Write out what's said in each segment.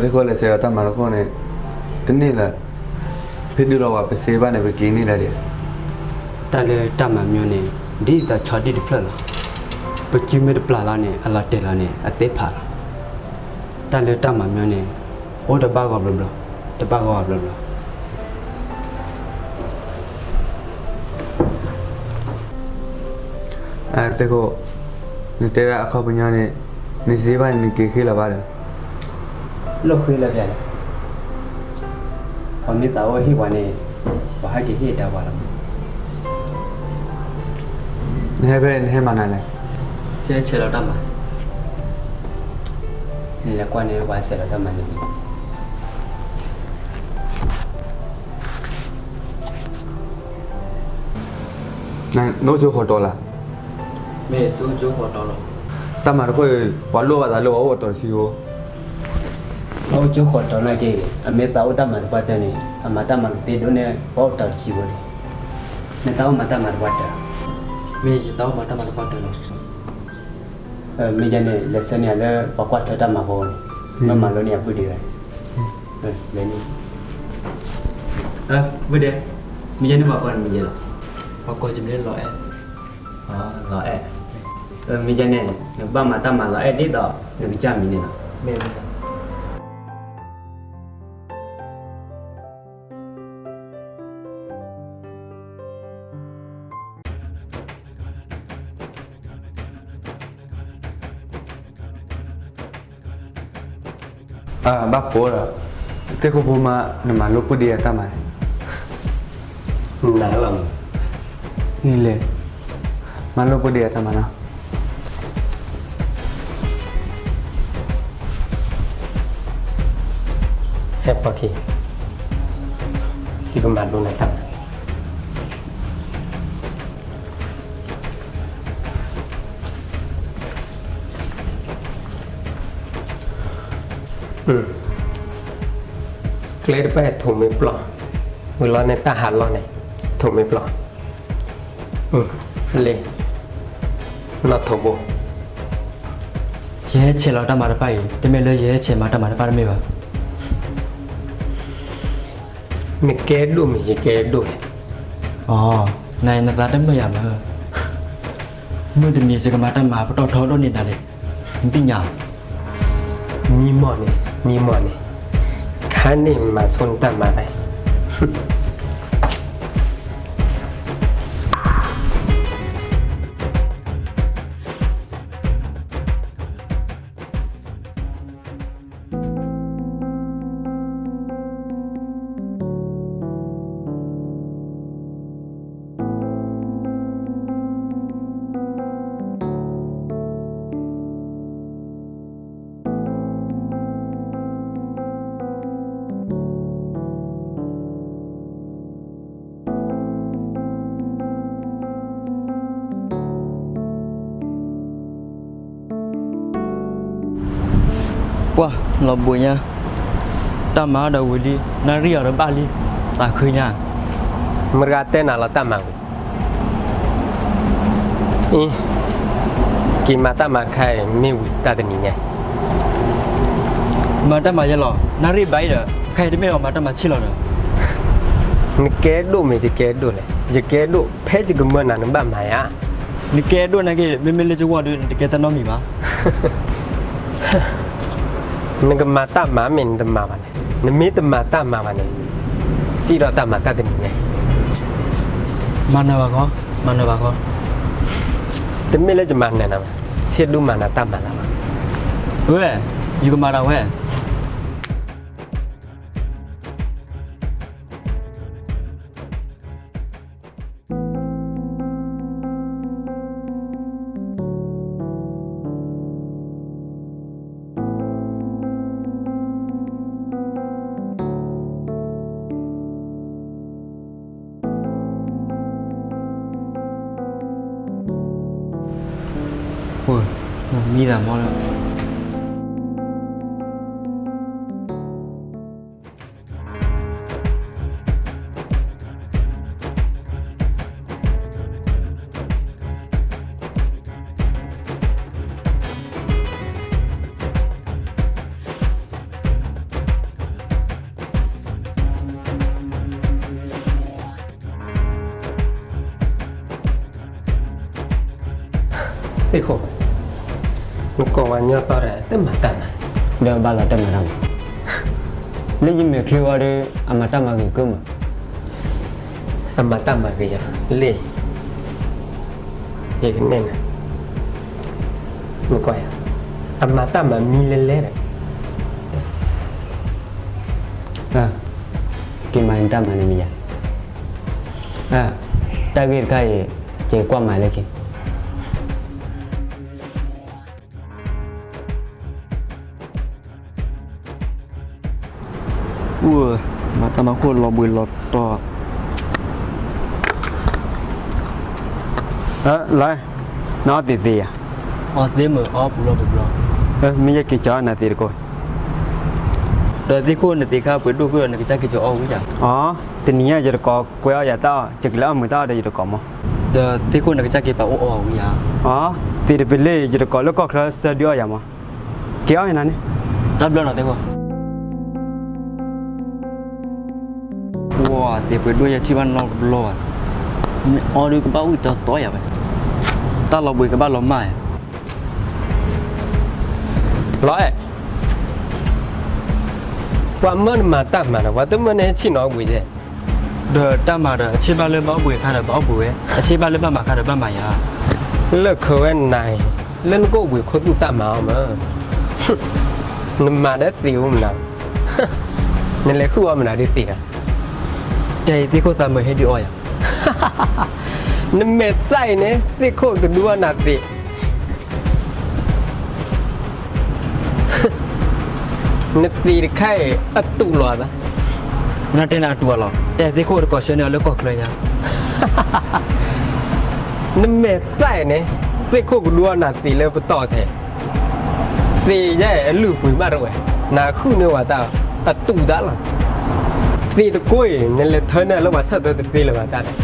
သ့ၣ်ခိၣ်လဲၤစဲးဒီးတၢ်မၤတခိၣ်န့ၣ် တန့ၢ်လၢၤ, ဖဲဒုးလီၤဝဲပစ့ဘၣ်န့ၣ် ပက့ၤန့ၢ်ဒၣ်ဒံး. တၢ်လၢတၢ်မၤမၠိန့ၣ် ဒ်သိးဆီဒံၣ်တဖျၢၣ်လီၤ. ပစုမ့ၢ်တပျၢ်လီၤန့ၣ် အလီၤတဲာ်လီၤန့ၣ် အသ့ဖးလီၤ. တၢ်လၢတၢ်မၤမၠိန့ၣ် အိၣ်တဘၣ်ဂီၤဘျီဘျီ, တဘၣ်ဂီၤဘျီဘျီ. သ့ၣ်ခိၣ်, နတဲဒၣ်အခီပညီန့ၣ် နစ့ဘၣ်န့ၣ် နက့ၤဃ့လီၤဘၣ်ဒီး လိၣ်ဃ့လၢပျၢ်လဲၣ်. ပှၤမ့ၢ်သးအိၣ်ဟ့ၣ်ပှၤန့ၣ် ပှၤဟဲက့ၤဟ့ၣ်တၢ်ပှၤလီၤ. နဟဲဖဲ နဟဲမၤနၤလဲၣ်. ဆဲးဆဲးလီၤတၢ်မၤ, နလဲၤကွၢ်န့ၣ် ပှၤဆဲးလီၤတၢ်မၤန့ၣ် နအိၣ်ကၠိဃီၤတီၤလၢ်. မ့ၢ်ကၠိဃီၤတီၤလီၤ. တၢ်မၤတခိၣ်အံၤ ပှၤလိၣ်ဘၣ်သးလၢပှၤအိၣ်အတီၤတဆံဧိၤ. ပှၤအိၣ်ကၠိဃီၤတီၤနာ်က့ အမ့ၢ်သးအိၣ်တၢ်မၤတပှၢ်တၢၢ်န့ၣ် အမၤတၢ်မၤကသ့ဒိၣ်န့ၢ်ပှၤအိၣ်တီၤတဆံဧိၤန့ၣ်. မ့ၢ်သးအိၣ်မၤတၢ်မၤတပှၢ်တၢၢ်. မ့ၢ်ယသးအိၣ်မၤတၢ်မၤတပှၢ်တၢၢ်လီၤ. မ့ၢ်ယဲန့ၣ် လဲၤဆှၢန့ၢ်ယၤလၢပှၤကွၢ်ထွဲတၢ်မၤဖိန့ၣ်, မ့ၢ်မၤလိန့ၢ်ယၤပုၢ်ဒ့ဝဲ, လဲၤန့ၣ်, ပုၢ်ဒ့, မ့ၢ်ယဲန့ၣ်ပှၤကိးနမံၤယဲလီၤ. ပှၤကိးယမံၤလၢလီၤအဲၣ်, လီၤအဲၣ်, မ့ၢ်ယဲန့ၣ် နကဘၣ်မၤတၢ်မၤလီၤအဲၣ်ဒ်သိး နကစၢ်မံၤန့ၣ်လီၤ. ဘၣ်ဖိဒီး, သ့ၣ်ခိၣ်ဖိမး နမၤလိပုၢ်ဒ့အတၢ်မၤ, နလီၤ, လဲၤ, မၤလိပုၢ်ဒ့အတၢ်မၤနီၤ. ဟဲပှၤခံ, ယကမၤလိနၤတၢ်မၤ. ကျဲတဖၣ်ထိၣ်မ့ၢ်ပျီ, ဝံၤလီၤန့ၣ်တၢ်ဟးလီၢ်န့ၣ် ထိၣ်မ့ၢ်ပျီ, လ့, နီၢ်ထိၣ်ဘိ, ယဟဲဆဲးလီၤတၢ်မၤတဖၣ်အံၤ တမ့ၢ်လၢယဟဲဆဲးမၤတၢ်မၤတဖၣ်တမ့ၢ်ဘၣ်. နကဲဒိၣ်မ့ၢ်ယကဲဒိၣ်လဲၣ်. အ, နသးတမုာ်ယၤမး, မုၢ်တနံၤ ယကမၤတၢ်မၤပတီၢ်ထီဒိၣ်န့ၢ်နၤန့ၣ်, နသ့ၣ်ညါ, မံမီၢ်န့ၣ် မံမီၢ်န့ၣ်, ခါန့ၣ်မၤဆိနတၢ်မၤဘၣ်. ပှၢ်, လီၤဘှံးညါ, တၢ်မၤဒီးဝံၤလံ, နၣ်ရံၣ်အီၤဒီးဘၣ်လံ, သးခုညါ, မတၤဂၤတဲနၤလီၤတၢ်မၤဝံၤ, အံၤ, က့ၤမၤတၢ်မၤခါအံၤ မ့ၢ်ဝံၤတၢ်တနံၤညါ, မၤတၢ်မၤယဲလီၤ, နၣ်ရံၣ်ဘၣ်အံၤဒီး ခဲအံၤတမ့ၢ်လီၤမၤတၢ်မၤဆံၣ်လီၤဒီး, နကဲဒိၣ်မ့ၢ်ယကဲဒိၣ်လဲၣ်, ယကဲဒိၣ်ဖဲယကမၢနၤနဘၣ်မၤယါ နကဲဒိၣ်နာ်က့ မ့မ့ၢ်လၢယဂီၢ်ဒီး နတကဲတၢ်နီတမံၤဘၣ်. နကမၤတၢ်မၤမ့ၢ်နတမၤဘၣ်န့ၣ်, နမ့ၢ်တမၤတၢ်မၤဘၣ်န့ၣ်, စံၣ်ဒီးတၢ်မၤတၢ်တနံၤညါ, မၤနၢၤဘၣ်ခီ, မၤနၢၤဘၣ်ခီ, တမ့ၢ်လၢယမၤနၢၤနၤဘၣ်, ဆ့ၣ်ဒူမၤနၤတၢ်မၤလၢၤဘၣ်. ဝဲ, ယကမၤတၢ်ဝဲ မံသးမီလၢ ပှၤ သ့ၣ်ခိၣ်, နကိးဝဲညီသီဒီး တမၤတၢ်မၤ, ဒီးဘၣ်လီၤတမၤတၢ်မၤ, လၢယမဲာ်ချံဝဲဒီး အမၤတၢ်မၤဂ့ၤကမၣ်, အမၤတၢ်မၤဂ့ၤယၤလံ, ယကနဲၣ်နၤ, နကွၢ်ယၤ, အမၤတၢ်မၤမံလဲၤလဲၤဒီး က့ၤမၤနတၢ်မၤန့ၣ်မ့ၢ်ယၤ, တၢ်ဂ့ၢ်တခါအံၤ ယကွၢ်မၤလၢခံ. အိၣ်, မၤတၢ်မၤခိၣ်လီၤဘှံးလီၤတီၤ, လီၤ, နအီသံးသ့ဧါ, အီသ့ၣ်မုာ်အီပူၤလီၤပူၤဘျီ, မ့ၢ်ယက့ၤကၠီနၤသံးတကိး, ဒီးသ့ၣ်ခိၣ်နသံးခါပှ့ၤဒိၣ်ဃုာ်ဒီး နကစၢ်က့ၤကၠီအီၣ်ဝံၤယၤ, အီ, တနံၤညါယတကိးကွဲအီၣ်ယၤတၢ်အီၣ် ယကလဲၤအီၣ်မုာ်တၢ်အီၣ်ဒီးယတကိးမး, ဒီးသ့ၣ်ခိၣ်နကစၢ်က့ၤပာ်အိၣ်အီၣ်ဝံၤယၤ, အီ, သံးတပ့ၤလၢယတကိးလၢကီၢ်ချၢဆၢဒုးအီၣ်ယၤမး, က့ၤအီၣ်ယၤနၤန့ၣ်, တၢ်ဘျုးနီၤသ့ၣ်ခိၣ်. ပှၤသ့ၣ်ပှ့ၤဒိၣ်ယဲထံၣ်ဘၣ်နီတဘျီဘၣ်, မ့ၢ်အီဒုးကဘၣ်ဝံၣ်တီတီယၤဝဲ, တၢ်လီၤဘှံးကဘၣ်လီၤမၢ်ယၤ, လီၤအဲၣ်, ပှၤမၢနမၤတၢ်မၤဒီး ပှၤတမၢနဟဲဆ့ၣ်နီၤအီၣ်ဘှံးယဲ, ဒီးတၢ်မၤဒီး အဆ့ၣ်ဘၣ်လၢဘၣ်အီၣ်ဘှံးအခါဒီးဘၣ်အီၣ်ဘှံးဝဲ, အဆ့ၣ်ဘၣ်လၢဘၣ်မၤအခါဒီးဘၣ်မၤယၤ, လၢခံဝဲနၤအံၤ, လၢနကအိၣ်ဘှံးခိၣ်သူၣ်တၢ်မၤအီၣ်မး နမၤဒီးသံးအိၣ်မနုၤ, နလဲၤဃုအီၣ်မနုၤဒ်သံးဒီး, တဲအံၤသ့ၣ်ခိၣ်သးမုာ်ဟ့ၣ်ဒုးအီၣ်ယၤ, နမဲာ်သၣ်အံၤန့ၣ် သ့ၣ်ခိၣ်တဒုအီၣ်နၤသံး, နသံးတခါအံၤ အတူးလီၤသး, နတဲနၤအတူးအလီၤ, တဲသ့ၣ်ခိၣ်တကိးဆၢန့ၢ်အီၤလၢကီၢ်ချၢညါ နမဲာ်သၣ်အံၤန့ၣ် သ့ၣ်ခိၣ်ကဒုအီၣ်နၤသံးလၢပတီၢ်ထဲ, သံးယဲအလုၢ်အပှ့ၤမးတဝဲ, နဃုန့ၢ်ဝဲတၢ်အတူးတၢ်လီၤ, သံးတကိးအံၤ နလဲၤထၢန့ၢ်လၢပှၤဆၢၣ်သၢတသ့လၢၤဘၣ်တၢ်ဒီး,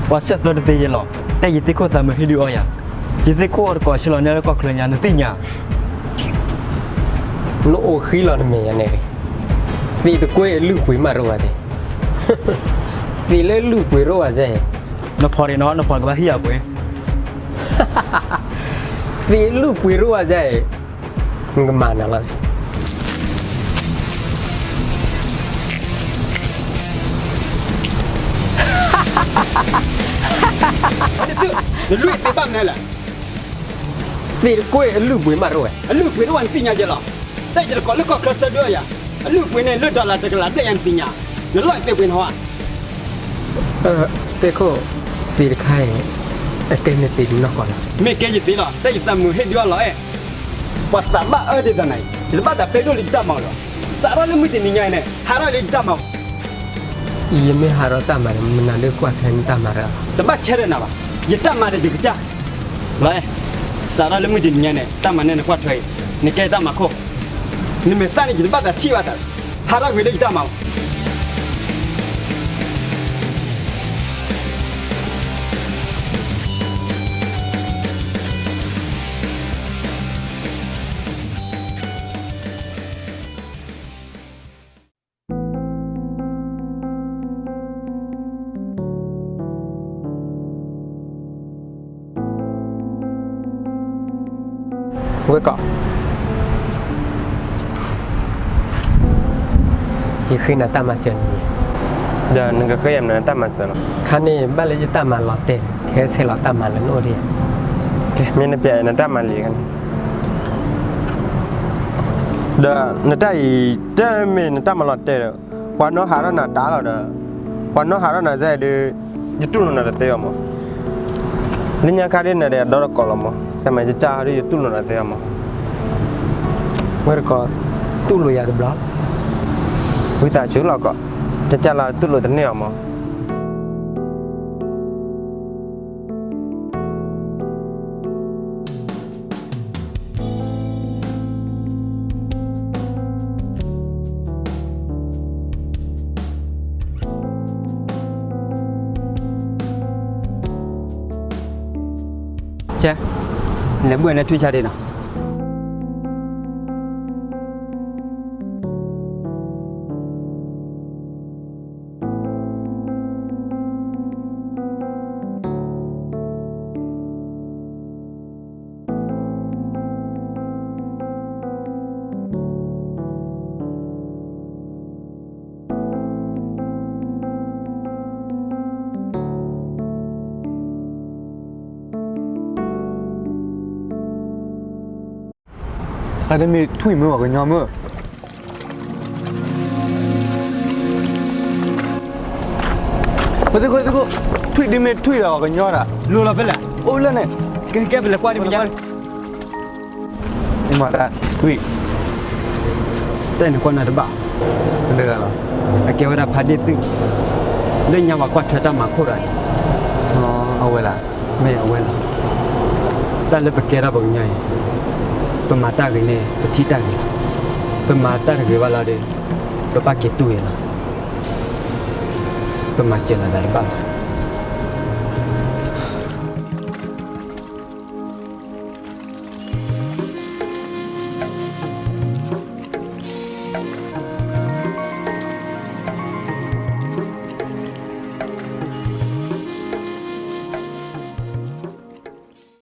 ပှၤဆၢၣ်သၢတသ့ယဲလီၤ, တဲယသ့ၣ်ခိၣ်သးမုာ်ဟ့ၣ်ဒုးအီၣ်ယၤ, ယသ့ၣ်ခိၣ်အီၤတကိးဆၢလီၤန့ၢ်လၢကီၢ်ချၢညါ နသ့ၣ်ညါ နအိၣ်ဃံလီၤနမဲာ်ညါန့ၣ်, သံးတကိးအလုၢ်ပှ့ၤမးရိဝဲသ့ၣ်, သံးလၢလုၢ်ပှ့ၤရိဝဲစဲ, နဖီၣ်န့ၣ်နီၤ နဖီၣ်ကဘၣ်ဟံၣ်အပှ့ၤ, သံးလုၢ်ပှ့ၤရိဝဲစဲ, နကမၤနၤလီၤ, နလွံၢ်သ့ဘၣ်မနုၤလဲၣ် သံးတကိးအလုၢ်ပှ့ၤမးရိဝဲ, အလုၢ်ပှ့ၤရိဝဲနသ့ၣ်ညါယဲလီၤ, တၢ်ယတကိးလၢကီၢ်ချၢဆၢဒုးအီၣ်ယၤ, အလုၢ်ပှ့ၤန့ၣ်လၢ dollar တကလးဘျဲၣ်ယၤနသ့ၣ်ညါ, နလီၢ်ယသ့ၣ်ပှ့ၤနဟီဧါ, သ့ၣ်ခိၣ်, သံးတခါအံၤ, အကဲနသံးနီၢ်ကီၢ်လီၤ, မ့ၢ်ကဲယသ့ၣ်လီၤ တၢ်ယသးမုာ်ဟ့ၣ်ဒုးအီၣ်လီၤအဲၣ်, ပှၤသးဘၣ်အၢဒ်သိးနၤအံၤ ယတဘၣ်သးပျဲဒိၣ်လၢယတၢ်မၤလီၤ, စးထီၣ်လၢမုၢ်တနံၤညါအံၤန့ၣ် ဟးထီၣ်လၢယတၢ်မၤ ယမ့ၢ်ဟးထီၣ်တၢ်မၤဒီး မနုၤဒုးကွၢ်ထွဲနတၢ်မၤဒီး, တဘၣ်ဆဲးဒီးနၤဘၣ်, ယတၢ်မၤဒီးယကစၢ်, လီၤအဲၣ်, စးထီၣ်လၢမုၢ်တနံၤညါန့ၣ် တၢ်မၤန့ၣ်နကွၢ်ထွဲအံၤ, နကဲတၢ်မၤခိၣ်, နမဲာ်သၣ်န့ၣ် ယတဘၣ်သးထံၣ်ဘၣ်တၢ်, ဟးထီၣ်ကွံာ်လၢယတၢ်မၤ ဝဲကီး, ယဃ့နၤတၢ်မၤစၢၤန့ၣ်, ဒီးနကဃ့ယၤမနုၤနတၢ်မၤစၢၤလီၤ, ခါန့ၣ်ဘၣ်လၢယတၢ်မၤလီၤတဲာ်, ခဲဆဲးလီၤတၢ်မၤလၢနအိၣ်ဒံး, မ့ၢ်နပျဲနတၢ်မၤလံၤခါန့ၣ် ဒီးနတၢ်အံၤ တမ့ၢ်နတၢ်မၤလီၤတဲာ်ဒီး, ပှၤနီၣ်ဟးထီၣ်နၤတၢ်လီၤဒီး, ပှၤနီၣ်ဟးထီၣ်နၤစဲဒီး, ယတူၢ်လိာ်နၤတသ့ဘၣ်မး, လၢညါခါဒ်နၤဒီးအဒီတကိးလီၤမး, တမ့ၢ်ယကၢ်ဟီဒ်ယတူၢ်လိာ်နၤတသ့ဘၣ်မး, ဝဲတကိး, တူၢ်လိာ်ယၤတဘျီ, ဝံသးစူၤလီၤကီး, ကၢ်ကၢ်လၢတူၢ်လိာ်တန့ၢ်အီၤမး ကဲ, လဲၤဘှဲၣ်လၢထွံၣ်ဆါဒံးနီၤ. တမ့ၢ်ထွံၣ်မ့ၢ်ပှၤကညီမ့ၢ်, ပသ့ၣ်ခိၣ်သ့ၣ်ခိၣ်, ထွံၣ်ဒ်မ့ၢ်ထွံၣ်ဒီးပှၤကညီဒၣ်, လိၣ်လီၤဖဲလဲၣ်, အိၣ်လၢန့ၣ်, ကဲကဲပလဲၤကွၢ်ဒ်မ့ၢ်ညါ, မ့ၢ်ထွံၣ်, တၢ်န့ၣ်ကွၢ်နၤတဘၣ်, အကဲဝဲဒၣ်ဖါဒ့ၣ်သုး, လၢညါပှၤကွၢ်ထွဲတၢ်မၤခိၣ်ဒီးန့ၣ်, အဝဲလၢ, မ့ၢ်အဝဲလီၤ, တၢ်လၢပကဲထီၣ်ပှၤကညီအံၤ, ပမၤတၢ်ဂ့ၤန့ၣ် ပထံၣ်တၢ်ဂ့ၤ, ပမၤတၢ်တဂ့ၤဘၣ်လီၤဒီး, ပဘၣ်က့ၤတူၢ်အံၤလီၤ, ပမၤစၢၤလိာ်သးတဘၣ်ဘၣ်.